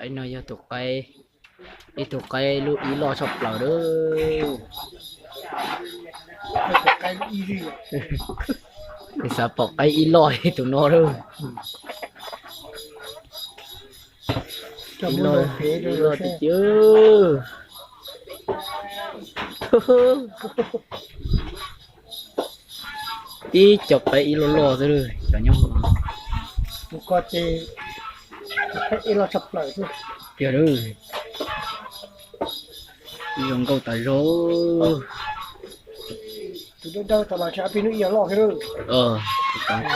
Qaib no yog tus qaib, ib tug qaib lub ib loj tshaj plaws lawm. Xav pom qaib ib loj li tus no lawm. Ib loj, ib loj tiag tiag. Tib co qaib ib loj loj xwb cov nyob. Tiag lawm. Zoo nkauj tas zog.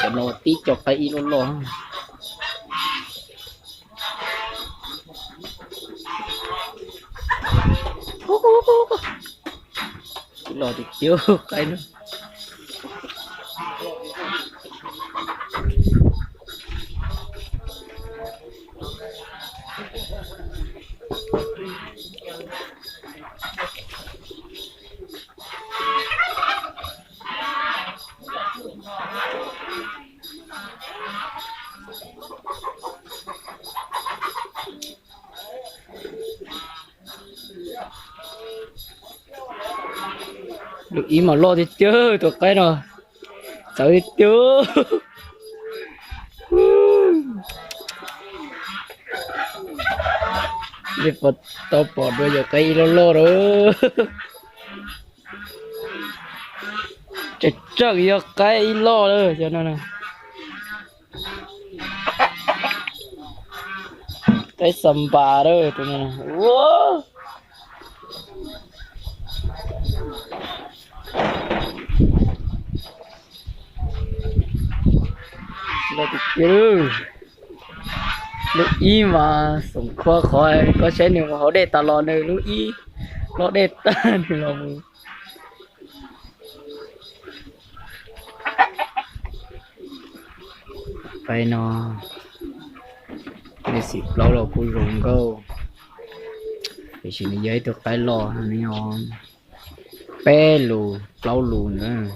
Cov no tib co qaib ib loj loj. Ib loj tiag tiag qaib no. Lub ib mas loj tiag tiag tus qaib no. Txawv tiag tiag. Nej puas tau pom dua yog qaib ib loj loj lawm. Tseem tseem yog qaib ib loj lawm cov no. Qaib xa npas lawm tus no. Lub ib mas xoom khua qhov koj saib nws mus haus dej tas los nws lub ib loj dej tag nws los mus. Qaib no, nws xim plaub los kuj zoo nkauj, tiam sis nws yog ib tug qaib loj, nws yog peb lus plaub lus ntawd.